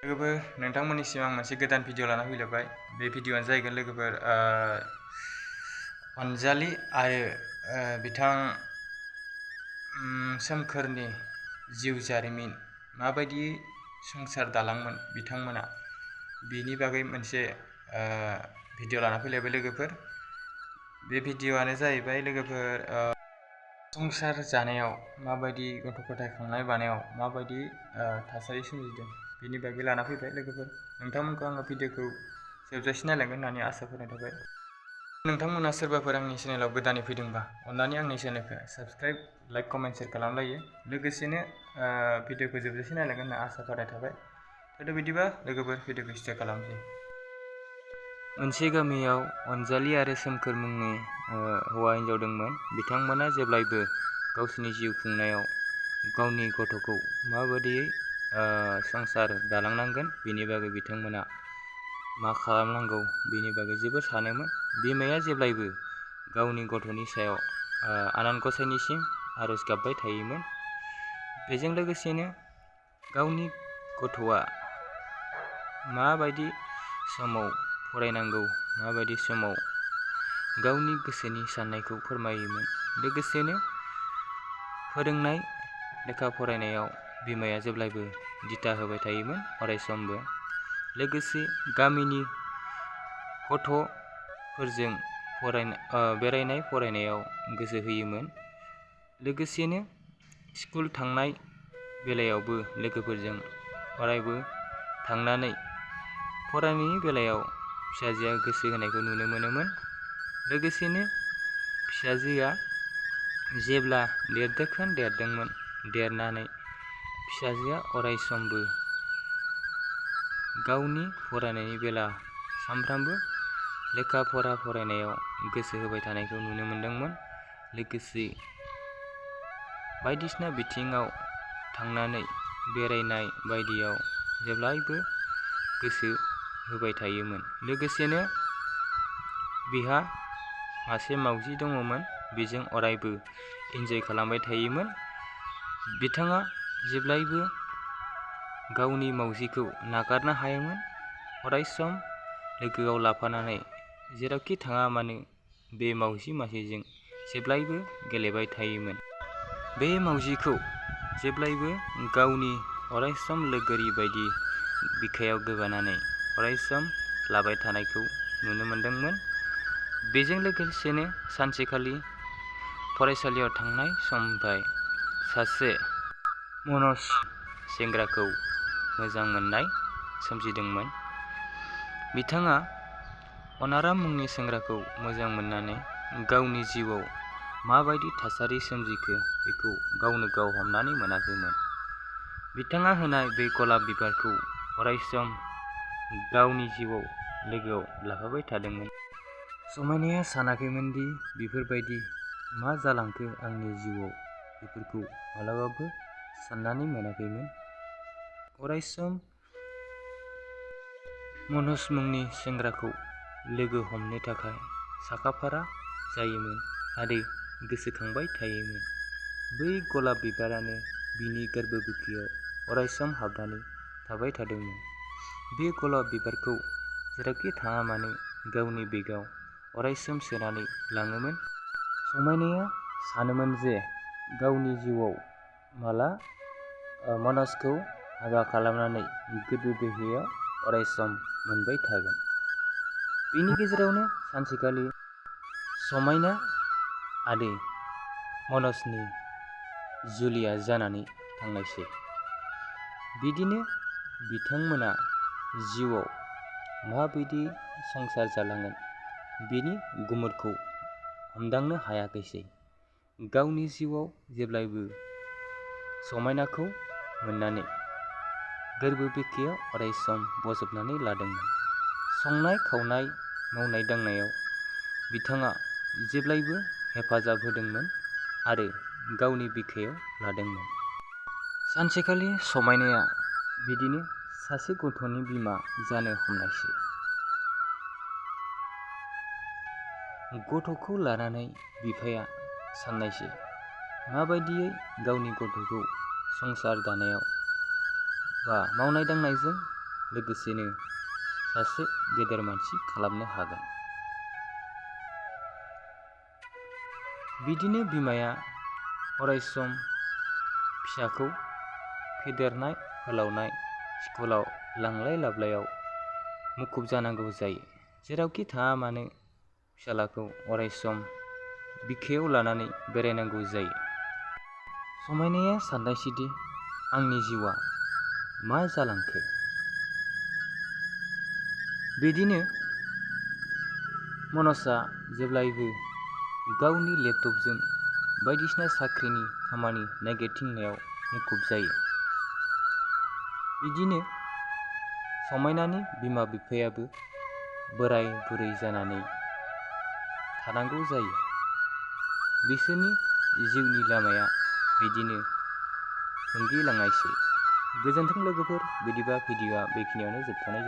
लोगोफोर नोंथांमोननिसिम आं मोनसे गोदान भिडिअ लाना फैलायबाय। बे भिडिअआनो जाहैगोन लोगोफोर अनजालि आरो बिथां सोमखोरनि जिउ जारिमिन माबायदि संसार दालांमोन बिथांमोना, बिनि बागै मोनसे भिडिअ लाना फैलायबाय लोगोफोर। बे भिडिअआनो जाहैबाय लोगोफोर संसार जानायाव माबायदि गथ' गथाय खांनाय बानायाव माबायदि थासारि सोमजिदों बिनि बागै लाना फैबाय लोगोफोर। नोंथांमोनखौ आङो भिडिअखौ जोबजासिम नायलांगोन होननानै आसा खालामनाय थाबाय। नोंथांमोना सोरबाफोर आंनि चेनेलाव गोदानै फैदोंबा अन्नानै आंनि चेनेलखौ साबस्क्राइब, लाइक, कमेन्ट, शेयार खालामलायो। लोगोसेनो भिडिअखौ जोबजासिम नायलांगोन होनना आसा खालामनाय थाबाय। थ' बिदिबा लोगोफोर भिडिअखौ स्टार्ट खालामसै। मोनसे गामियाव अनजालि आरो सोमखोर मुंनि हौवा हिन्जाव दंमोन। बिथांमोना जेब्लायबो गावसोरनि जिउ खुंनायाव गावनि गथ'खौ माबायदियै संसार दालांनांगोन बेनि बागै बिथांमोना मा खालामनांगौ बेनि बागै जोबोर सानोमोन। बिमाया जेब्लायबो गावनि गथ'नि सायाव आनान गसाइनिसिम आरज गाबबाय थायोमोन। बेजों लोगोसेनो गावनि गथ'आ माबायदि समाव फरायनांगौ, माबायदि समाव गावनि गोसोनि साननायखौ फोरमायोमोन। लोगोसेनो फोरोंनाय लेखा फरायनायाव बिमाया जेब्लायबो दिथा होबाय थायोमोन अरायसमबो। लोगोसे गामिनि गथ'फोरजों बेरायनाय फरायनायाव गोसो होयोमोन। लोगोसेनो स्कुल थांनाय बेलायावबो लोगोफोरजों अरायबो थांनानै फरायनायनि बेलायाव फिसाजोआ गोसो होनायखौ नुनो मोनोमोन। लोगोसेनो फिसाजोआ जेब्ला देरदोंमोन, देरनानै फिसाजोआ अरायसमबो गावनि फरायनायनि बेला सानफ्रामबो लेखा फरायनायाव गोसो होबाय थानायखौ नुनो मोनदोंमोन। लोगोसे बायदिसिना बिथिङाव थांनानै बेरायनाय बायदियाव जेब्लायबो गोसो होबाय थायोमोन। लोगोसेनो बिहा मासे मावजि दङमोन, बेजों अरायबो इन्जय खालामबाय थायोमोन। बिथाङा जेब्लायबो गावनि मावजिखौ नागारनो हायामोन। अरायसम लोगोआव लाफानानै जेरावखि थाङा मानो बे मावजि मासेजों जेब्लायबो गेलेबाय थायोमोन। बे मावजिखौ जेब्लायबो गावनि अरायसम लोगोरि बायदि बिखायाव गोबानानै अरायसम लाबाय थानायखौ नुनो मोनदोंमोन। बेजों लोगोसेनो सानसेखालि फरायसालियाव थांनाय समनिफ्राय सासे मनज सेंग्राखौ मोजां मोननाय सोमजिदोंमोन। बिथाङा अनाराम मुंनि सेंग्राखौ मोजां मोननानै गावनि जिउआव माबायदि थासारि सोमजिखो बेखौ गावनो गाव हमनानै मोनाखैमोन। बिथाङा होनाय बे गलाब बिबारखौ अरायसम गावनि जिउआव लोगोआव लाफाबाय थादोंमोन। समायनाया सानाखैमोनदि बेफोरबायदि मा जालांखो आंनि जिउआव, बेफोरखौ मालाबाबो साननानै मोनाखैमोन। अरायसम मनज मुंनि सेंग्राखौ लोगो हमनो थाखाय साखाफारा जायोमोन आरो गोसोखांबाय थायोमोन। बै गलाब बिबारानो बिनि गोरबो बिखायाव अरायसम हाबनानै थाबाय थादोंमोन। बे गलाब बिबारखौ जेरावखि थाङा मानो गावनि बेगाव अरायसम सोनानै लाङोमोन। समायनाया सानोमोन जे गावनि जिउआव माला मनजखौ हाबा खालामनानै गोरबो बिखायाव अरायसम मोनबाय थागोन। बेनि गेजेरावनो सानसेखालि समायना आरो मनजनि जुलिया जानानै थांनायसै। बिदिनो बिथांमोना जिउआव माबायदि संसार जालांगोन बेनि गुमुरखौ हमदांनो हायाखैसै। गावनि जिउआव जेब्लायबो समायनाखौ मोननानै गोरबो बिखायाव अरायसम बजबनानै लादोंमोन। संनाय खावनाय, मावनाय दांनायाव बिथाङा जेब्लायबो हेफाजाब होदोंमोन आरो गावनि बिखायाव लादोंमोन। सानसेखालि समायनाया बिदिनो सासे गथ'नि बिमा जानो हमनायसै। गथ'खौ लानानै बिफाया साननायसै माबायदियै गावनि गथ'खौ संसार दानायाव बा मावनाय दांनायजों लोगोसेनो सासे गेदेर मानसि खालामनो हागोन। बिदिनो बिमाया अरायसम फिसाखौ फेदेरनाय फोलावनाय स्कुलाव लांलाय लाबोलायाव मुखुब जानांगौ जायो। जेरावखि थाङा मानो फिसालाखौ अरायसम बिखायाव लानानै बेरायनांगौ जायो। समायनाया साननायसैदि आंनि जिउआ मा जालांखो। बिदिनो मनजआ जेब्लायबो गावनि लेपटपजों बायदिसिना साख्रिनि खामानि नागिरथिंनायाव मुखुब जायो। बिदिनो समायनानि बिमा बिफायाबो बोराय बुरै जानानै थानांगौ जायो। बिसोरनि जिउनि लामाया बिदिनो थुंगिलांनायसै। गोजोन्थों लोगोफोर, बिदिबा भिडिअ'आ बेखिनियावनो जोबथ'नाय जाबाय।